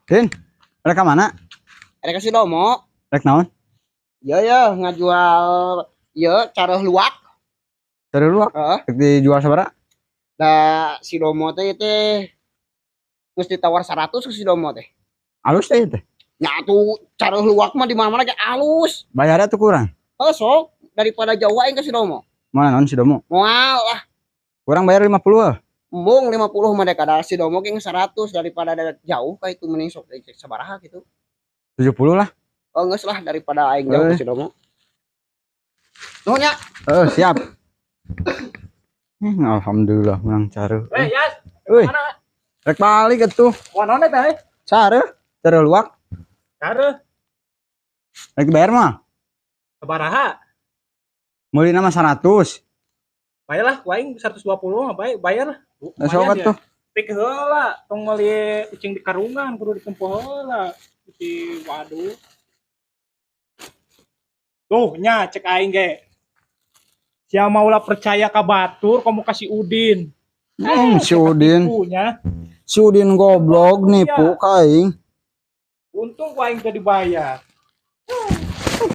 Din, rek ka mana? Rek ka Sidomo. Rek naon? Ya ya, ngajual ya careuh luwak. Careuh luwak. Heeh. Rek dijual sabaraha? Da Sidomo teh teh geus ditawar 100 ke Sidomo teh. Alus teh teh. Nya atuh, careuh luwak mah di mana-mana ge alus. Bayarnya tuh kurang. Oh sok, daripada jauh aing ke Sidomo. Mana naon Sidomo? Moal lah. Kurang bayar 50 ah. Embung 50 mah, kada Sidomo ge 100. Daripada ada jauh ka itu mending sok sabaraha gitu. 70 lah. Oh, geus lah, daripada aing jauh ke Eh. Sidomo. Nuhun ya. Eh, siap. Alhamdulillah menang careuh. Eh, Yas, Euy, mana? Rek balik atuh. Naon teh? Careuh, careuh luwak. Careuh, Rek bayar mah. Sabaraha? Meulina mah 100. Bayar lah, ku aing 120 mah bae, bayar. Nah, sok atuh. Pik heula, tong meuli ucing di karungan, kudu ditempo heula. Di waduh. Tuh, nya cek aing ge. Sia maulah percaya ka batur, kamu kasih Udin. Si Udin. Punya. Si Udin goblok nipu ka aing. Untung ku aing teu dibayar.